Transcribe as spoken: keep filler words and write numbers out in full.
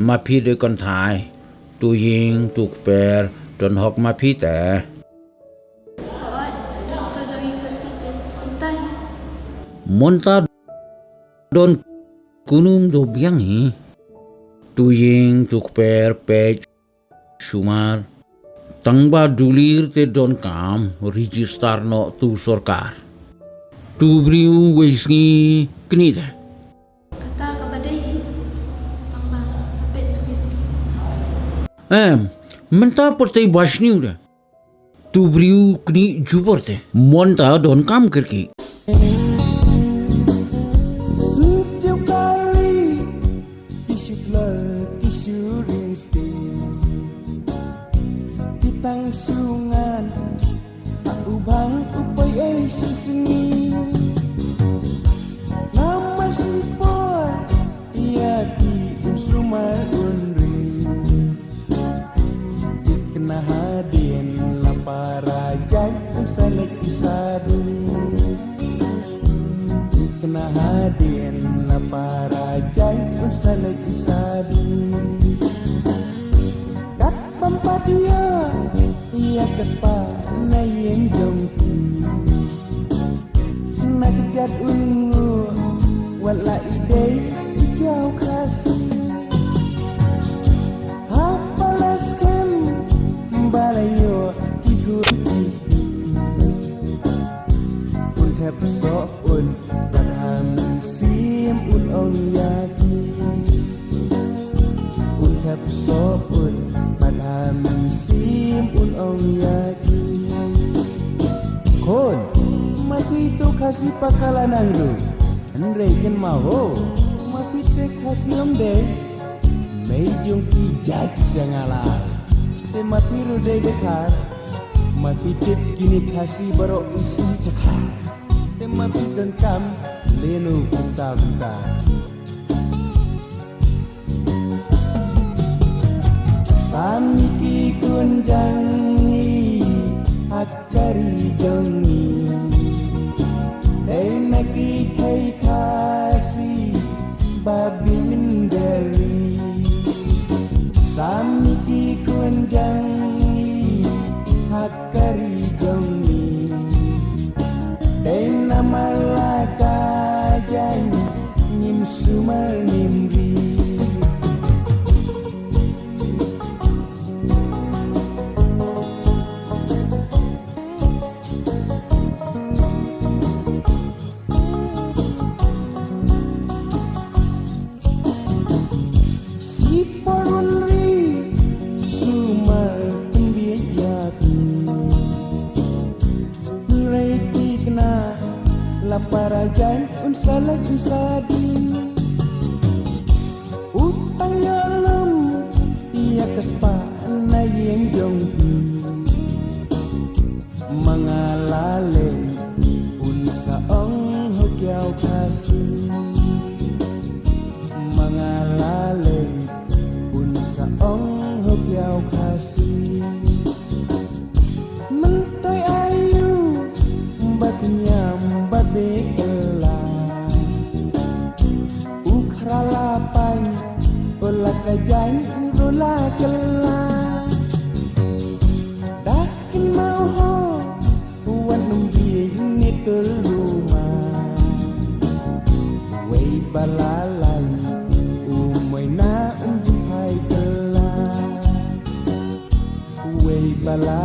Ma phi dei kynthai, tu ïing tu kper, don hok ma phi te. Hooid, tu sdang jong ngi Khasi te, kumta hi. Mynta don kynum do biang hi. Tu ïing tu kper peit sumar. Tang ba dulir te donkam register noh tu sorkar. Tu briew wei sngi knieh te. Kata kaba dei hi. Tang ba sa peit suki suki. Em, mynta pyrthei ba sniew te. Tu briew knieh jubor te. Mynta donkam kyrkieh. Shu tiew kali, ki shu khlur, ki shu ring sting. Ki tang shu ngan, ha u bang u poi ei shisngi. Namar shi por, ïa ki un sumar un ring. Ki kynthei hadien la para jait un sa leit un sa ri. Ki kynthei hadien la para jait un sa leit un sa ri. Kat bym pat ïa, ïa ka spah na ïing jong ki. Na ka jait u ngu, wat la i dei i kiaw Khasi. Hap ba la skhem, ba la ïoh ki khun ki kti. Un thep soh un pat ha mynsiem un ong ïa ki. Un thep soh un pat ha mynsiem un ong ïa ki. Khun, ma phi tu Khasi pakala nang du. Hynrei kynmaw ho, ma phi te Khasi ym dei. Mei jong phi jait Shangalar. Te ma phi ruh dei Dkhar. Ma phi tip kine Khasi baroh isih Dkhar. Te ma phi donkam lehnoh kumta kumta. Sa mih ki khun jong ngi ha ka ri jong ngi. Dei na ki thei Khasi ba bieit mynder ri. Sa mih ki khun jong ngi ha ka ri jong ngi. Dei namar la ka jaiñ ngim sumar ngim ri. Shi por un ri, sumar pynbieit ïa ki. Hynrei ki khynnah la para jaiñ un sa leit un sa die. U tang ïoh lum ïa ka spah na ïing jong phi. Ma nga la leh un sa ong ha kiaw Khasi. Ma nga la leh un sa ong ha kiaw Khasi. Myntoi aïu ba pynïam ba beh kylla. U Khra la paiñ, u la ka jaiñ, u la kylla. Da kynmaw ho, u wan um bieit ne kyllum. Wei ba la laiñ, u Moina um ju phai kylla. Wei ba la